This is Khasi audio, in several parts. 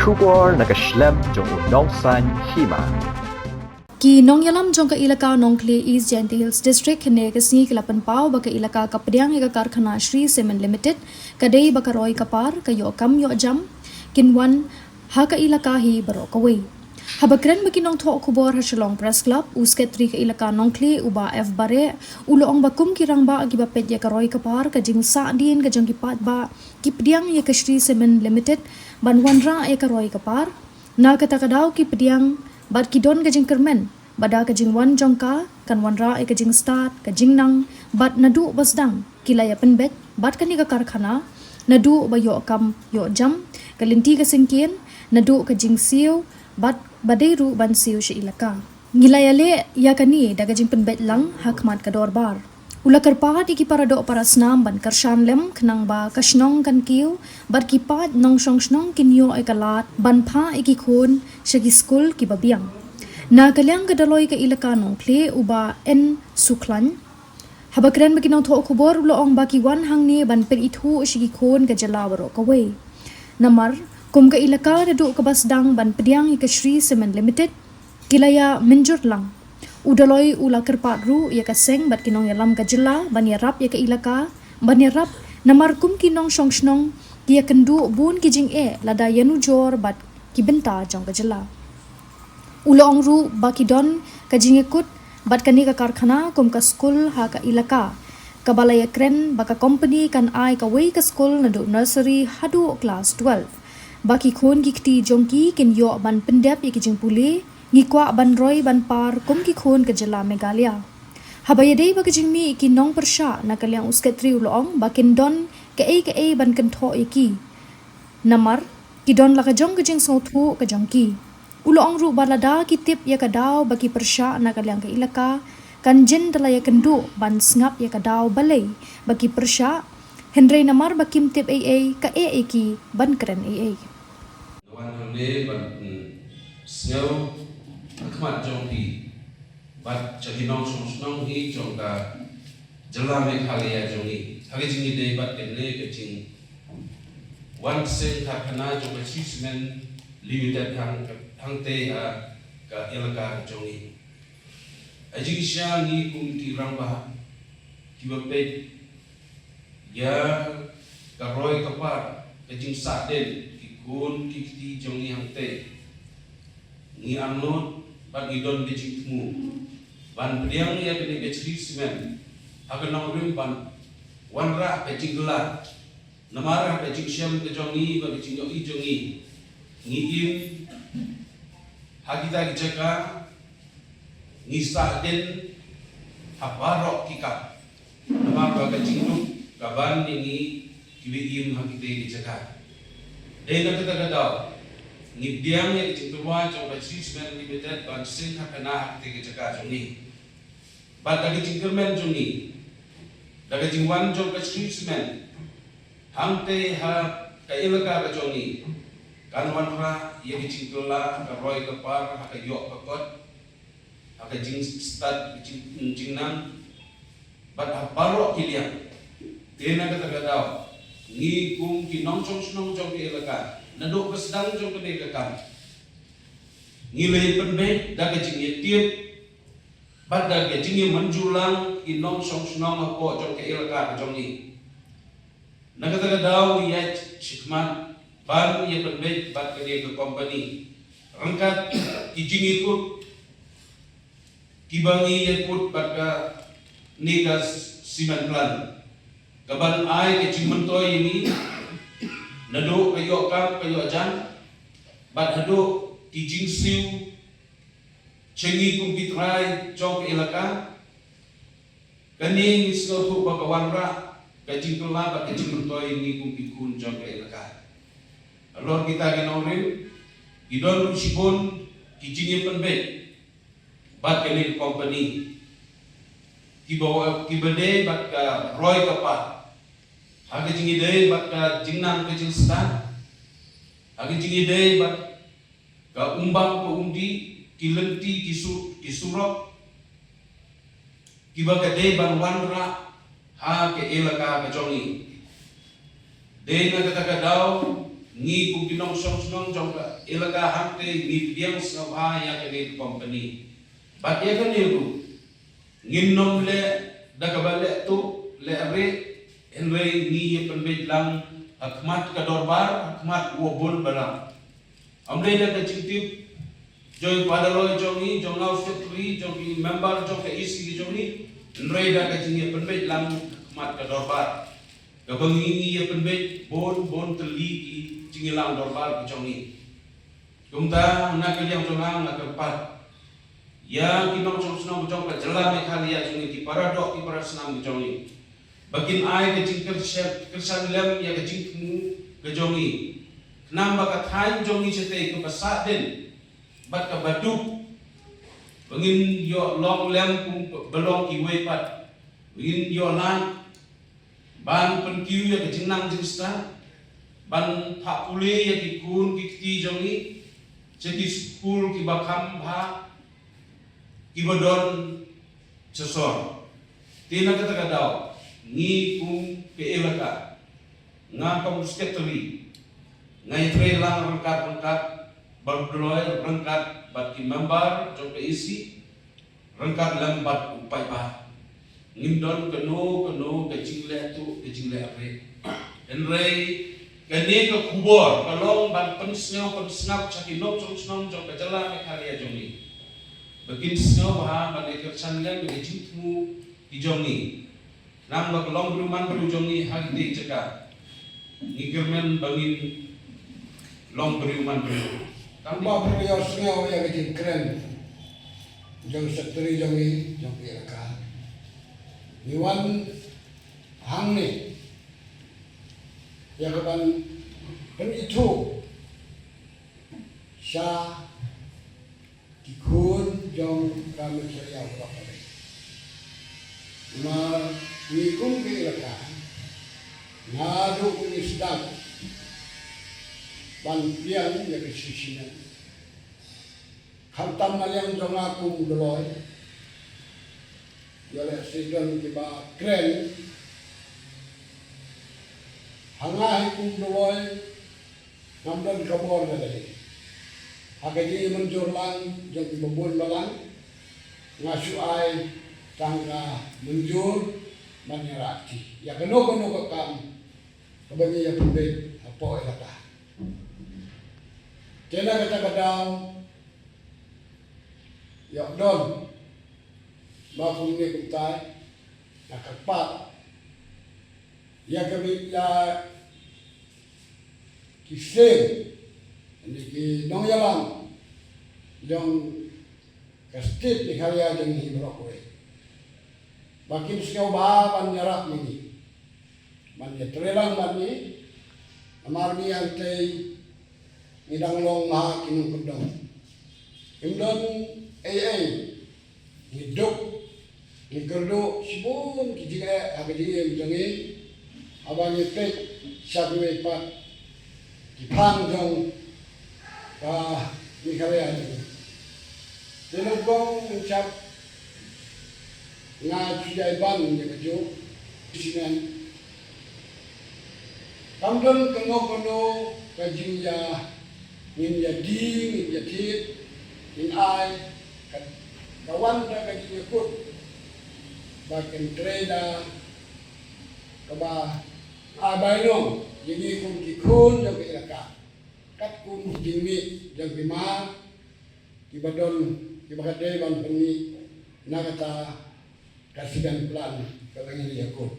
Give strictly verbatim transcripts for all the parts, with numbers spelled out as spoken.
Khubor na ka shlem jong u nongsan hima. Ki nongïalam jong ka ilaka Nongkhlieh, East Jaintia Hills District, hynne ka sngi ki la pynpaw ba ka ilaka ka pdiang ïa ka karkhana Shree Cement Limited, ka dei ba ka roi ka par, ka ïoh kam ïoh jam, kin wan ha ka ilaka hi baroh kawei. Haba kren bad ki nongthoh khubor ha Shillong Press Club, u Secretary ka ilaka Nongkhlieh, u Bah F Bareh, u la ong ba kum ki rangbah kiba peit ïa ka roi ka par, ka jingsahdien ka jong ki paidbah, ki pdiang ïa ka Shree Cement Limited ban wanrah ïa ka roi ka par. Na kata ka daw ki pdiang bad ki don ka jingkyrmen ba da ka jingwan jong ka, kan wanrah ïa ka jingstad, ka jingnang, bad naduh ba sdang ki la ïa pynbeit bad kane ka karkhana, naduh ba ïoh kam ïoh jam, ka lynti ka syngkien, naduh ka jingsiew, bad ba dei ruh ban siew sha ilaka. Ngi la ïaleh ïa kane da ka jingpynbeit lang ha khmat ka dorbar. U la kyrpad ïa ki paradoh parasnam ban kyrshan lem khnang ba ka shnong kan kiew, bad ki paid nongshong shnong kin ïoh ïa ka lad ban phah ïa ki khun sha ki skul kiba biang. Na ka liang ka Daloi ka ilaka Nongkhlieh, u Bah N Sukhlain, haba kren bad ki nongthoh khubor, u la ong ba ki wan hangne ban pynithuh sha ki khun ka jylla baroh kawei. Namar kum ka ilaka naduh kaba sdang ban pdiang ïa ka Shree Cement Limited, ki la ïa mynjur lang. U Daloi u la kyrpad ruh ïa ka seng bad ki nongïalam ka jylla ban ïarap ïa ka ilaka, ban ïarap, namar kum ki nongshong shnong ki ïakynduh bun ki jingeh lada ïa nujor bad ki bynta jong ka jylla. U la ong ruh ba ki don ka jingïakut bad kane ka karkhana kum ka skul ha ka ilaka, kaba la ïakren ba ka company kan ai kawei ka skul naduh nursery haduh klas twelve. Ba ki khun ki kti jong ki kin ïoh ban pyndep ïa ki jingpule, ngi kwah ban roi ban par kum ki khun ka jylla Meghalaya. Haba ïadei bad ka jingmih ki nongpyrshah, na ka liang u Secretary u la ong ba kin don kaei kaei ban kynthoh ïa ki. Namar ki don la ka jong ka jingsngewthuh ka jong ki. U la ong ruh ba lada ki tip ïa ka daw ba ki pyrshah na ka liang ka ilaka, kan jin da la ïakynduh ban sngap ïa ka daw, balei ba ki pyrshah, hynrei namar ba kim tip ei ei, ka eh ïa ki ban kren ei ei. Nga wan hangne ban, mm, sngew ha khmat jong phi bad jong ki nongshong shnong hi jong ka jylla Meghalaya jong ngi ha ka jingïadei bad kane ka jingwan seng karkhana jong ka Shree Cement Limited hang, hangtei ha ka ilaka ka jong ngi. Ha jingshisha ngi kum ki rangbah kiba peit ïa ka roi ka par, ka jingsahdien ki khun ki kti jong ngi hangtei, ngi angnud bad ngi don ka jingthmu ban pdiang ïa kane ka Shree Cement ha ka nongrim ban wanrah ka jingkylla. Namar ha ka jingshem ka jong ngi bad ka jingïohi jong ngi, ngi im ha kita ki jaka, ngi sahdien ha baroh ki kam. Namar ba ka jingduk ka ban ïa ngi kiba im ha kita ki jaka. Dei na kata ka daw ngi pdiang ïa ka jingtyrwa jong ka Shree Cement Limited ban seng karkhana ha kita ki jaka jong ngi. Bad da ka jingkyrmen jong ngi, da ka jingwan jong ka Shree Cement hangtei ha ka ilaka ka jong ngi, kan wanrah ïa ka jingkylla ka roi ka par ha ka ïoh ka kot, ha ka jingstad, ka jing, jingnang, bad ha baroh ki liang. Te na kata ka daw ngi kum ki nongshong shnong jong ka ilaka, naduh ba sdang jong kane ka kam, ngi la ïa pynbeit da ka jingïatiep bad da ka jingïamynjur lang ki nongshong shnong hapoh jong ka ilaka ka jong ngi. Na kata ka daw ngi ïaid shakhmat ban ïa pynbeit bad kane ka company ryngkat ki jingïakut kiba ngi ïakut bad kane ka cement plant, kaban ai ka jingmyntoi ïa ngi naduh ka ïoh kam ka ïoh jan bad haduh ki jingsiew sha ngi kum ki trai jong ka ilaka. Kane ngi sngewthuh ba ka wanrah ka jingkylla bad ka jingmyntoi ïa ngi kum ki khun jong ka ilaka. Halor kita ki nongrim, ki don ruh shibun ki jingïapynbeit bad kane ka company, kiba, kiba dei bad ka roi ka par, ha ka jingïadei bad ka jingnang ka jingstad, ha ka jingïadei bad ka umbam ka umdih, ki lynti, ki su, ki surok, kiba ka dei ban wanrah ha ka ilaka ka jong ngi. Dei na kata ka daw Ngi kum ki nongshong shnong jong ka elaka hangtei ngi pdiang sngewbha ïa kane ka company. Bad ïa kane ruh ngin nym leh da kaba leh tuh leh rieh, hynrei ngi ïa pynbeit lang ha khmat ka dorbar, ha khmat u ba bun balang. Ym dei da ka jingtip jong i padaloi jong i, jong nga u secretary, jong i member jong ka E C jong i, hynrei da ka jingïapynbeit lang ha khmat ka dorbar. Kaba ngi ngi ïapynbeit bun bun tylli ki jingïalang dorbar ki jong i. Kumta na ka liang jong nga nga kyrpad ïa ki nongshong shnong jong ka jylla Meghalaya jong i, ki para doh ki para snam jong i, ba kin ai ka jingkyrshan kyrshan lem ïa ka jingthmu ka jong i. Khnang ba ka thaiñ jong i shatei kaba sahdien bad kaba duk, ba ngin ïoh long lem kum ba long kiwei pat, ba ngin ïoh lait ban pynkiew ïa ka jingnang jingstad, ban phah pule ïa ki khun ki kti jong i sha ki skul kiba kham bha kiba don sha sor. Te na kata ka daw ngi kum ka elaka, nga kum secretary, nga ïatrei lang ryngkat ryngkat bad u Doloi, ryngkat bad ki member jong ka E C, ryngkat lem bad u paidbah. Ngim don kano kano ka jingleh tuh ka jingleh rieh. Hynrei kane ka khubor ka long ban pynsngew pynsngap sha ki nongshong shnong jong ka jylla Meghalaya jong ngi, ba kin sngewbha ban ïa kyrshan lem ïa ka jingthmu ki jong ngi. Namar ba ka long briew man briew jong ngi ha kine ki jaka, ngi kyrmen ba ngin long briew man briew. Tang ba briew ïohsngew ïa ka jingkren jong secretary jong ngi jong ka elaka, ngi wan hangne ïa ka ban pynithuh sha ki khun jong ka Meghalaya baroh kawei. Namar ngi kum ka elaka, naduh ngi sdang ban pdiang ïa ka shisien, khamtam na liang jong nga kum u Doloi, ïa lehse don kiba kren, ha nga hi kum u Doloi ngam don ka bor da lei. Ha ka jingmynjur lang jong kiba bun balang, nga shu ai tang ka mynjur ban ïarap ïa kano kano ka kam kaba ngi ïa pynbeit hapoh elaka. Te na kata ka daw ïa don ba kumne kumtai, na ka pat ïa ka bit ïa ki seng, ni ki nongïalam jong ka state Meghalaya jong ngi baroh kawei, ba kin sngewbha ban ïarap ïa ngi, ban ïatreilang bad ngi. Namar ngi hangtei ngi dang long ma ki nongkyndong, ngim don ei ei. Ngi duk, ngi kyrduh shibun ki jingeh ha ka jingim jong ngi, haba ngi peit sha kiwei pat ki phang jong ka Meghalaya jong ngi. Te nyngkong nyngkong nga shu ïai ban ïa kajuh shisien. Kam don kano kano ka jingïa, ngin ïa die, ngin ïa thied, ngin ai ka, ka wan da ka jingïakut ba kan trei da kaba ai bainong ïa ngi kum ki khun jong ka elaka, katkum ki jingmih jong ki ma kiba don, kiba ka dei ban pynmih na kata ka second plan kaba ngi ïakut.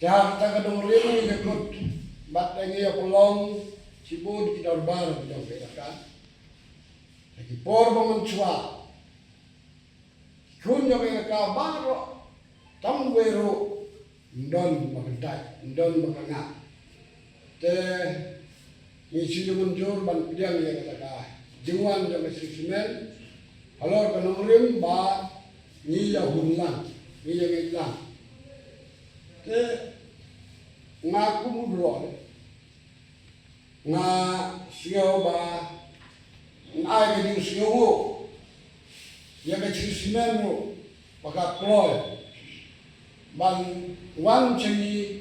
Te ha kata ka nongrim ngi ïakut bad ngi ïa pynlong shibun ki dorbar jong ka elaka. Ha ki por ba mynshuwa, ki khun jong ka elaka baroh, tang wei ruh, ym don ba kyntait, ym don ba kangah. Te ngi shu ïa mynjur ban pdiang ïa kata ka jingwan jong ka shisien halor ka nongrim ba ngi ïa hun lang, ngi ïa ngeit lang. Te nga kum u Doloi, nga sngew ba ngan ai ka jingsngewnguh ïa ka jingsmen ruh ba ka kloi ban wan sha ngi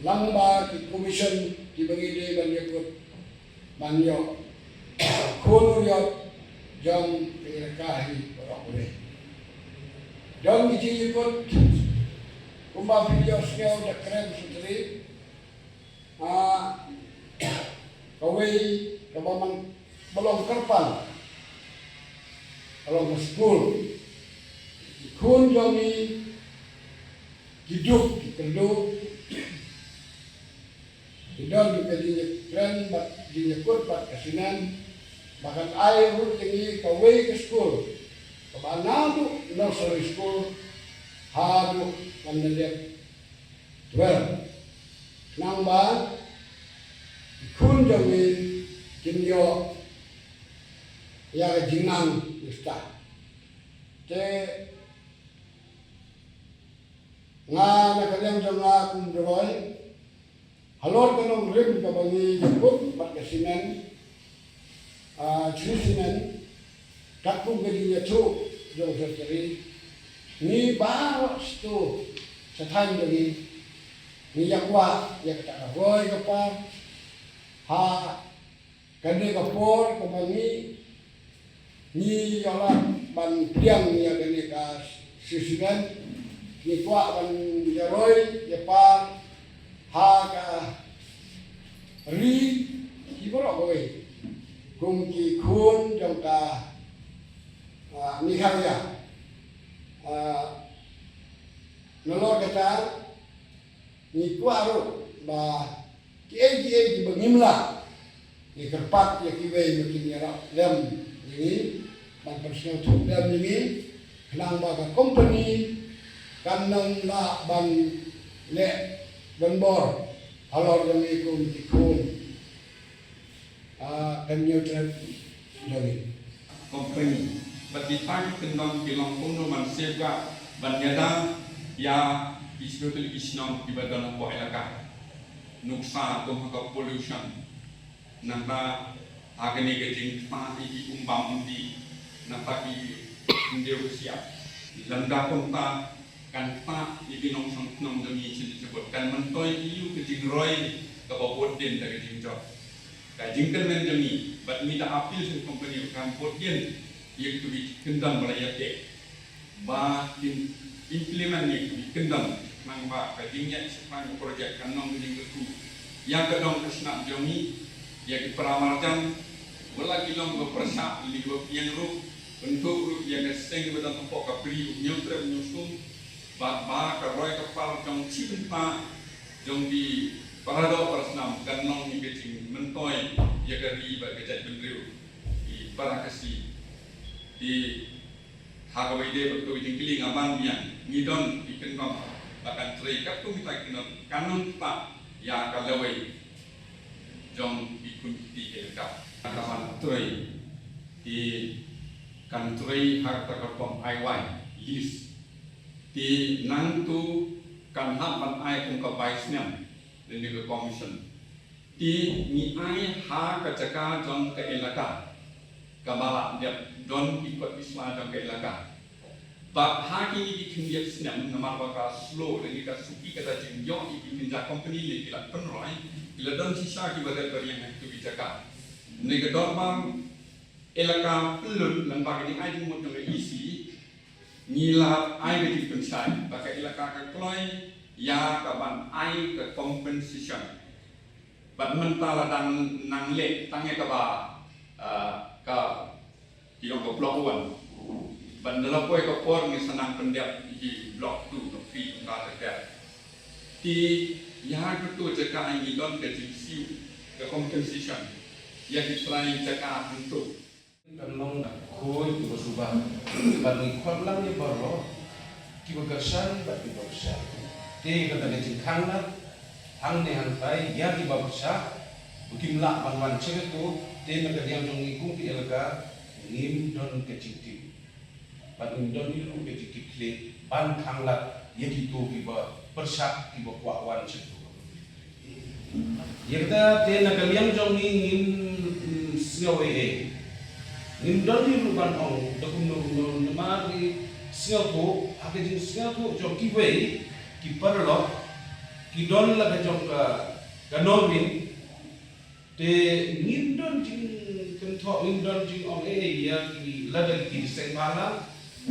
lang ba ki commission kiba ngi dei ban ïakut ban ïoh khun u ïoh jong ka ïalehkai baroh kawei. Jong ki jingïakut kumba phi ïohsngew da kren sutri, ah, kawei kaba man ba long kyrpang ka long ka skul. Ki khun jong ngi ki duk ki kyrduh, ki don ka jingïakren bad jingïakut bad ka sinen ba kan ai ruh ïa ngi kawei ka skul kaba naduh nursery school haduh ban da dep twelve. Khnang ba ki khun jong ngi kin ïoh ïa ka jingnang ngi stad. Te nga na ka liang jong nga kum u roi halor ka nongrim kaba ngi ïakut bad ka sinen, ah, Shree Cement, katkum ka jingïathuh jong u Secretary, ngi baroh shi tu sha thaiñ jong ngi ngi ïa kwah ïa kata ka roi ka par ha kane ka por kaba ngi, ngi ïoh lah ban pdiang ïa kane ka Shree Cement, ngi kwah ban ïa roi ïa par ha ka ri ki baroh kawei kum ki khun jong ka, ah, Meghalaya. Ah, nalor kata ngi kwah ruh ba kiei kiei kiba ngim lah, ngi kyrpad ïa kiwei ba kin ïarap lem ïa ngi, ban pynsngewthuh lem ïa ngi, khnang ba ka company kan nang lah ban leh donbor halor jong ngi kum ki khun. Ah, kan ïoh trep jong ngi. Company. Bad kita ki kyndon ki long kumno ban safeguard ban ïada ïa ki shnong ki shnong kiba don hapoh elaka. Nuksa kum ha ka pollution. Nangta ha kane ka jingktah ïa ki um bam um dih. Nangta ki khyndew ka shyiap. Lymda kumta kan ktah ïa ki nongshong shnong jong ngi sha sha bud, kan myntoi ïa u ka jingroi kaba bud dien da ka jingjop. Ka jingkyrmen jong ngi bad ngi da appeal sha ka company kan bud dien ïa kito ki kyndon ba la ïateh, ba kin implement ïa kito ki kyndon, khnang ba ka jingïaid shaphrang ka project kan long ka jingkyrkhu ïa ka dong ka shnat jong ngi, ïa ki para marjan, wat la ki long kiba pyrshah lane kiba pdiang ruh, bynta ruh ïa ka seng ba dang hapoh ka bri u ñiew trep ñiew sum, bad ba ka roi ka par jong shi bynta jong ki para doh para snam kan long ïa ka jingmyntoi ïa ka ri bad ka jaitbynriew. Ki para Khasi, ki ha kawei de bad kawei jingkylli nga ban biang, ngi don ki kyndon ba kan trei katkum kita ki kyndon kan nang ktah ïa ka lawei jong ki khun kti ki elaka. Ka ban trei ki kan trei ha kata ka rukom ai wai, lease. Te nangtu kan hap ban ai kum ka bai snem lane ka commission. Te ngi ai ha ka jaka jong ka elaka kaba la dep don ki kot ki sla jong ka elaka. Bad ha kine ki khyndiat snem namar ba ka slow lane ka suki kata jingïoh ïa ki kynja company lane ki la pynroi, ki la don shisha kiba dep ba riang ha kito ki jaka. Lane ka dorbar elaka Pyllun lyngba ka jingai jingmut jong ka E C, ngi la ai ka jingpynshai ba ka elaka ka kloi ïa ka ban ai ka compensation. Bad mynta la dang nang leh tang ïa kaba, ah, ka, ki ong ka block one. Bad nda la poi ka por ngi sa nang pyndep ïa ki block two, block three kumta ter ter. Te ïa kato jaka ngi don ka jingsiew ka compensation ïa ki trai jaka hangto. Kan long da khuid kiba suba. Bad ngi khot lang ïa baroh kiba kyrshan bad kiba pyrshah. Te kata ka jingkhang na hangne hangtai ïa kiba pyrshah ba kim lah ban wan sha kato, te na ka liang jong ngi kum ki elaka ngim don ka jingtip. Bad ngim don ruh ka jingkitkhlieh ban khanglad ïa kito kiba pyrshah kiba kwah wan sha kato. Ïa kata te na ka liang jong ngi ngim, mm, sngew ei ei. Ngim don ruh ban ong da kumno kumno namar ngi sngewthuh ha ka jingsngewthuh jong kiwei ki paralok ki don la ka jong ka, ka nongrim Te ngim don jingkynthoh, ngim don jingong ei ei ïa ki, lada ki seng bhalang,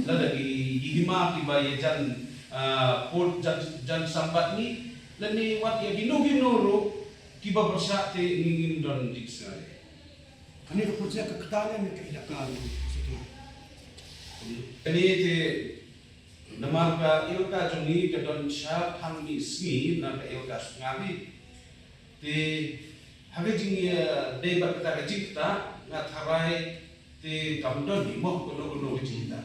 lada ki, ki hima kiba ïajan, ah, pud jan, jan sambat ngi, lane wat ïa kino kino ruh kiba pyrshah, te ngi ngim don jingsngew. Kane ka project ka kata ne ka elaka ruh shuh. Kane te namar ka elaka jong ngi ka don sha phanmih sngi na ka elaka Sngewbha. Te ha ka jingïadei bad kata ka jingktah nga tharai te kam don hi mo kano kano ka jingktah.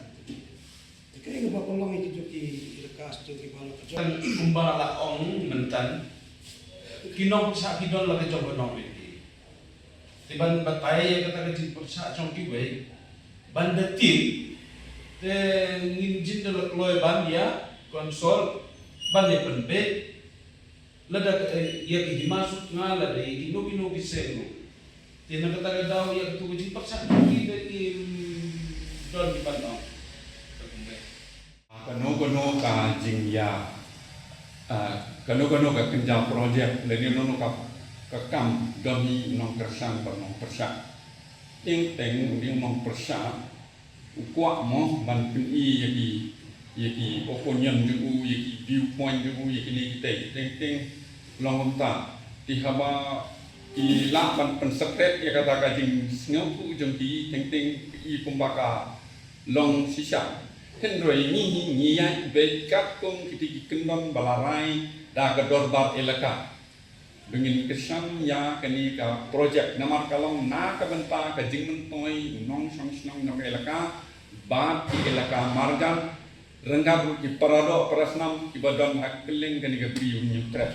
Te kaei kaba pynlong ïa ki jong ki elaka sha jong ki ba la ka jong. Tang kumba la ong mynta, ki nongpyrshah ki don la ka jong ka nongpyrshah. Te ban batai ïa kata ka jingpyrshah jong kiwei ban da tip, te ngin jin da la kloi ban ïa consult, ban ïa pynbeit. Lada ka, eh, ïa ki hima suk nga, lada ïa kino kino ki seng ruh. Te na kata ka daw ïa katu ka jingpyrshah ki da ngim don ki ban ong. Kano kano ka jingïa, ah, kano kano ka kynja project lane kano kano ka, ka kam don hi u nongkyrshan bad nongpyrshah. Teng teng u dei u nongpyrshah u kwah mo ban pyni ïa ki, ïa ki opinion jong u, ïa ki viewpoint jong u, ïa kine kitei. Teng teng long kumta. Te haba i lah ban pynsakret ïa kata ka jingsngewthuh jong ki, teng teng i kumba ka long shisha. Hynrei ngi, ngi, ngi ïaid beit katkum kitei ki kyndon ba la rai da ka dorbar elaka ba ngin kyrshan ïa kane ka project namar ka long na ka bynta ka jingmyntoi u nongshong shnong jong ka elaka bad ki elaka marjan, ryngkat ruh ki paradoh parasnam kiba don ha kylleng kane ka Bri u Hynñiewtrep.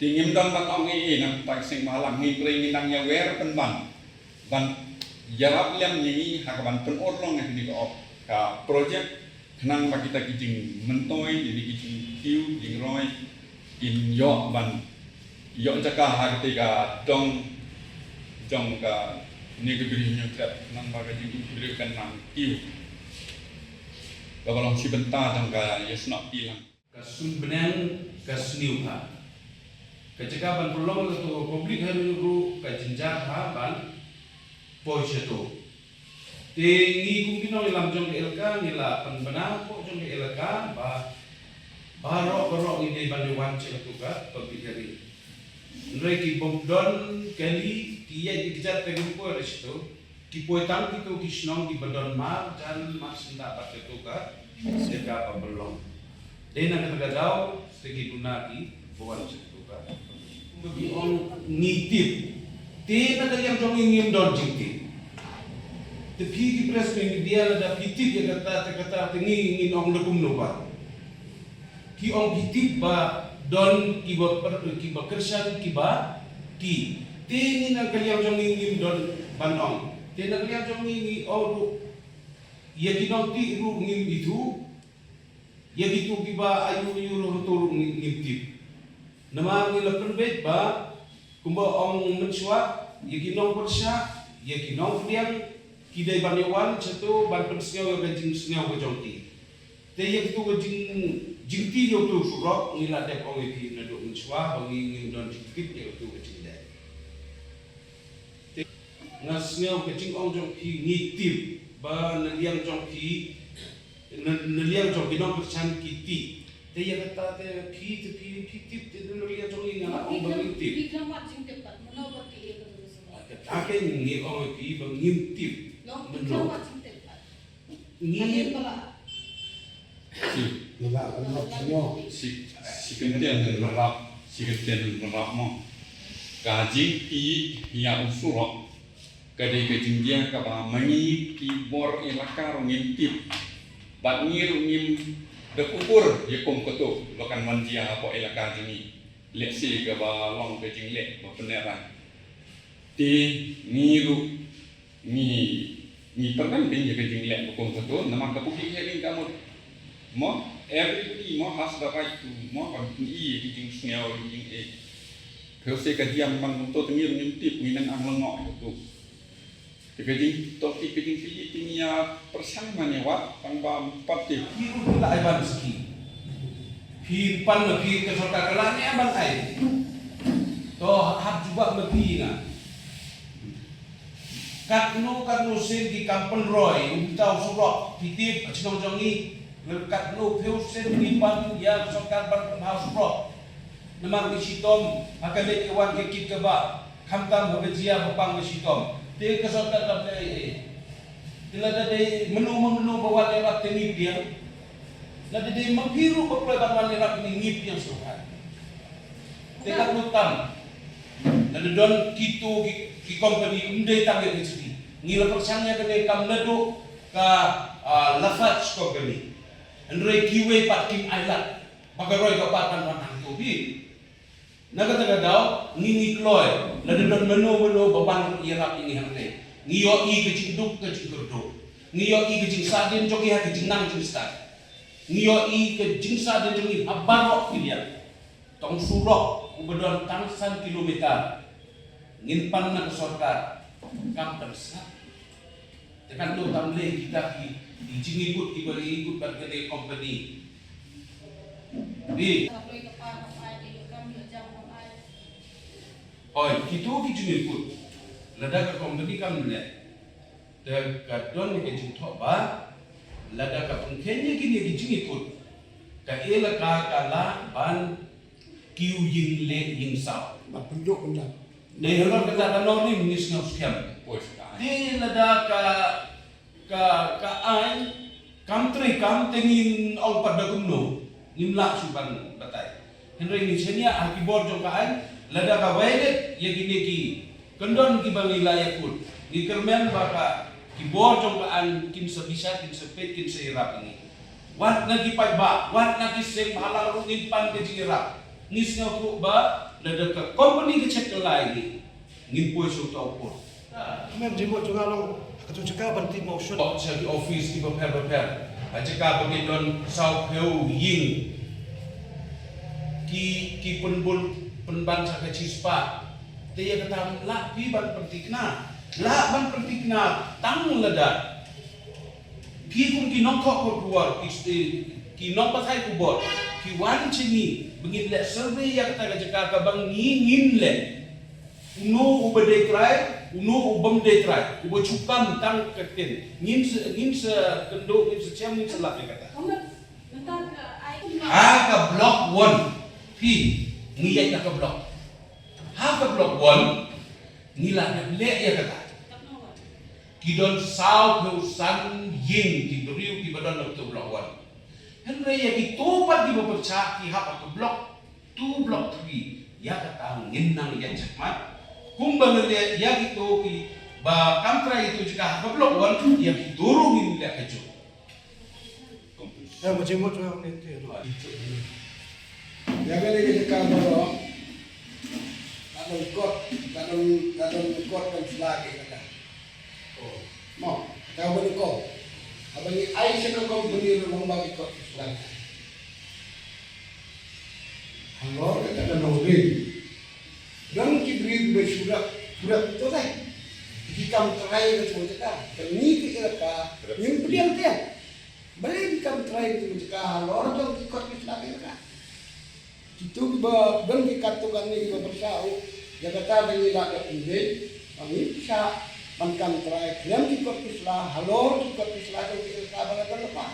Te ngim don ban ong ei ei na ka bynta ka seng bhalang, hynrei ngi nang ïawer pynban ban ïarap lem ïa ngi ha kaban pynurlong ïa kane ka op, ka project, khnang ba kita ki jingmyntoi, kita ki jingkiew jingroi kin ïoh ban ïoh jaka ha kata ka dong jong kane ka Bri u Hynñiewtrep, khnang ba ka jingkiew kan nang kiew kaba long shi bynta jong ka ïasnoh kti lang. Ka suiñ bneng ka sniew bha. Ka jaka ban pynlong ïa ka public hearing ruh ka jynjar bha ban poi shato. Te ngi kum ki nongïalam jong ka elaka ngi la pynbna hapoh jong ka elaka ba baroh baroh ngi dei ban ïa wan sha kato ka public hearing. Hynrei ki bym don kali ki ïaid ki kjat te ki poi shato. Ki poi tang kito ki shnong kiba don mar jan mar syndah bad kato ka jaka ba pynlong. Dei na kata ka daw te ki duna kiba wan sha kato ka. Kumba ki ong ngi tip. Te na ka liang jong ngi ngim don jingtip. Te phi ki press media lada phi tip ïa kata te kata te ngi ngin ong da kumno ba. Ki ong ki tip ba don kiba per, kiba kyrshan kiba ti. Te ngi na ka liang jong ngi ngim don ban ong. Te na ka liang jong ngi ngi ong ruh ïa ki nongti ruh ngim ithuh. Ïa kito kiba aiu aiu ruh to ruh ngim, ngim tip. Namar ngi la pynbeit ba kumba ong mynshuwa, ïa ki nongpyrshah, ïa ki nongpdiang, ki dei ban ïa wan shato ban pynsngew ïa ka jingsngew ka jong ki. Te ïa kito ka jing, jingtip ïa uto u surok ngi la dep ong ïa phi naduh mynshuwa ba ngi ngim don jingtip ïa uto ka jingdei. Te nga sngew ka jingong jong phi ngi tip ba na liang jong phi, na, na liang jong ki nongkyrshan ki tip. Te ïa kata te phi te phi, phi tip te na liang jong ngi nga la ong ba ngi tip. Phi khlem wad jingtip pat, mano ba phi ïa ka tu sa. Kata ke ngi ong ïa phi ba ngim tip. Long phi khlem wad jingtip pat. Ngi. Ani pala. Si. Ngi la kan nok sino. Si, si kyntien lynrap, si kyntien lynrap mo. Ka jingtip ïa u surok ka dei ka jingjia kaba ma ngi ki bor elaka ruh ngim tip. Bad ngi ruh ngim da kubur ïa kum kato ba kan wan jia hapoh elaka jong ngi. Lehse kaba long ka jingleh ba pyneh rang. Te ngi ruh ngi, ngi pyrkhat kein ïa ka jingleh ba kum kato, namar ka public hearing ka mut. Mo, everybody mo has the right to mo ban pyni ïa ki jingsngew, ïa ki jingeh. Phi ong se ka jia ban kum kato te ngi ruh ngim tip, ngi nang ang lyngngoh ïa kato. Te ka jing, to ki ka jingpyni te ngi ïa pyrshang ban ïa wad tang ba ym pat tip. Phi ruh phi la ai ban saki. Phi pan ma phi ka sorkar ka la ne ban ai. To hap jubab ma phi nga. Katno katno sien ki kam pynroi, u bynta u surok, phi tip ha shnong jong ngi, katno phew sien ngi pan ïa ka sorkar ban pynbha u surok. Namar ngi shitom ha ka leit ka wan ka kit ka bah, khamtam ha ka jia ba pang ngi shitom. Te ka sorkar kam te ei ei. Te lada dei mano mano ba wan ïarap te ngi pdiang. Lada dei ma phi ruh ba pynlong ban wan ïarap ngi, ngi pdiang sngewbha. Te katno tam. Lada don kito ki, ki company ym dei tang ïa ka jong ngi. Ngi la pyrshang ïa kane kam naduh ka, ah, Lafarge company. Hynrei kiwei pat kim ailad ba ka roi ka par kan wan hangto hi. Na kata ka daw ngi, ngi kloi lada don mano mano ba wan ïarap ïa ngi hangne. Ngi ïohi ka jingduk ka jingkyrduh. Ngi ïohi ka jingsahdien jong ngi ha ka jingnang jingstad. Ngi ïohi ka jingsahdien jong ngi ha baroh ki liang. Tang surok uba don tang san kilometer ngin pan na ka sorkar kam pynsngap. Te katno tam lei kita ki, ki jingikut kiba la ikut bad kane ka company. Di. Oi, kito ki jingikut. Lada ka company kam leh, te ka don ka jingthoh ba lada ka pynkheiñ ïa kine ki jingikut, ka elaka ka lah ban kiew ïing leh ïing saw. Ban pynduh pyndan. Dei halor kata ka nongrim ngi sngew skhem. Te lada ka, ka, ka aiñ kam trei kam, te ngin ong pat da kumno, ngim lah shuh ban batai. Hynrei ngi shaniah ha ki bor jong ka aiñ, lada ka violate ïa kine ki kyndon kiba ngi la ïakut, ngi kyrmen ba ka, ki bor jong ka aiñ kin sa bishar, kin sa peit, kin sa ïarap ïa ngi. Wat na ki paidbah, wat na ki seng bhalang ruh ngin pan ka jingïarap. Ngi sngewthuh ba lada ka company ka check kylla ïa ngi, ngin poi sha uta u pud. Mem jingmut jong nga long ha katu jaka ban tip ma u shun. Sha ki office kiba pher bapher, ha jaka ba ki don saw phew ïing, ki, ki pynbun pynban sha ka shispah. Te ïa kata lah phi ban pynthikna, lah ban pynthikna tang lada ki kum ki nongthoh khubor, ki, ki nongpathai khubor ki wan sha ngi ba ngin leh survey ïa kata ka jaka kaba ngi ngin leh. Uno uba dei trai, uno u bym dei trai, uba shu kam tang ka ktien. Ngin sa, ngin sa kynduh, ngin sa shem, ngin sa lap ïa kata. Ha ka block one, phi, ngi ïaid na ka block. Ha ka block one ngi la dep leh ïa kata. Ki don saw phew san ïing ki briew kiba don ha ka block one. Hynrei ïa kito pat kiba pyrshah ki hap ha ka block two, block three, ïa kata ngin nang ïa check mat. Kumba ngi leh ïa kito kiba kam trai ïa kito jaka ha ka block one, ïa kito ruh ngin leh kajuh. Ïa, ma jingmut jong nga mynta. Ïa, ka dei ka jaka baroh. Ka don kot, ka don, ka don kot kan sla ki kata. Mo, ka ba ni ko. Haba ngi ai sha ka company ruh long ba ki kot ki sla. Halor kata ka nongrim. Don ki briew ba shu rep, shu rep to dei. Ki kam trai ka jaka. Ka ngi ki elaka, ngim pdiang te. Balei ki kam trai ki jaka halor jong ki kot ki sla ki elaka. Kito kiba don ki katto katne kiba pyrshah ruh, ïa kata ba ngi lah da pynbeit ba ngi pyrshah ban kam trai khlem ki kot ki sla halor ki kot ki sla jong ki elaka ba la don lypa.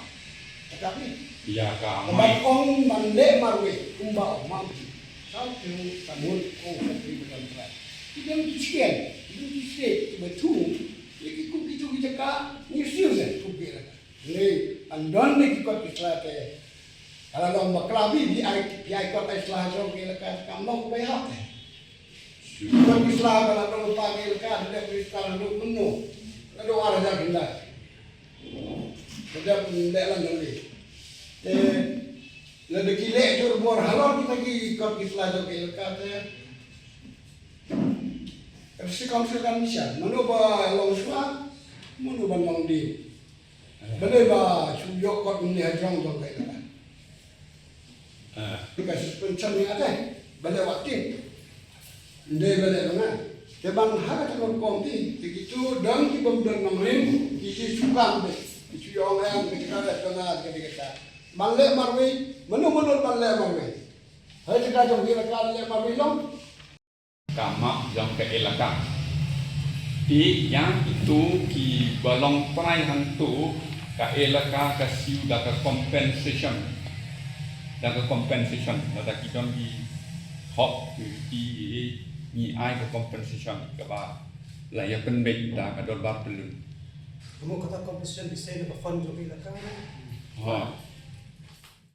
Kata phi. Ïa ka ban ong ban leh marwei kumba ong ma phi. Saw phew san ngut ong ba phi ban kam trai. Ki don ki seng, ki don ki state kiba thung ïa ki kum kito ki jaka ngi siew kum ki elaka. Lei, an don ne ki kot ki sla te. Ka la long bakla bi, bi ai, bi ai kot ai sla jong ki elaka, kam long ba ïahap te. Kot ki sla ka la long pa ki elaka, de ki sla long mynno. Ka dei ar hajar kynda. Ka dei leh lan jong ki. Te, lada ki leh jur bor halor kita ki kot ki sla jong ki elaka te. Ka dei si council kan mission. Mano ba long shuwa, mano ba long di. Balei ba shu ïoh kot mynne ha jrong jong ka elaka. Ah. Ka suspension ni ate, balei wat tin. Ndei balei long ah. Te ban ha ka tang kom ti, te kitu dang ki bym don nongrim, ki ki shu kam te, ki shu ïoh em, ki ka le tang ah, ki ka. Ban leh marwei, mano mano ban leh marwei. Hai te ka jong ki ka leh marwei long. ka map jong ka elaka. Te ïa kito kiba long trai hangto, ka elaka ka siew da ka compensation, da ka compensation, lada ki don ki hok ki, ngi ai ka compensation kaba la ïa pynbeit da ka dorbar pyllun. Kumno kata compensation, ki sei na ka fund jong ka elaka? Ha.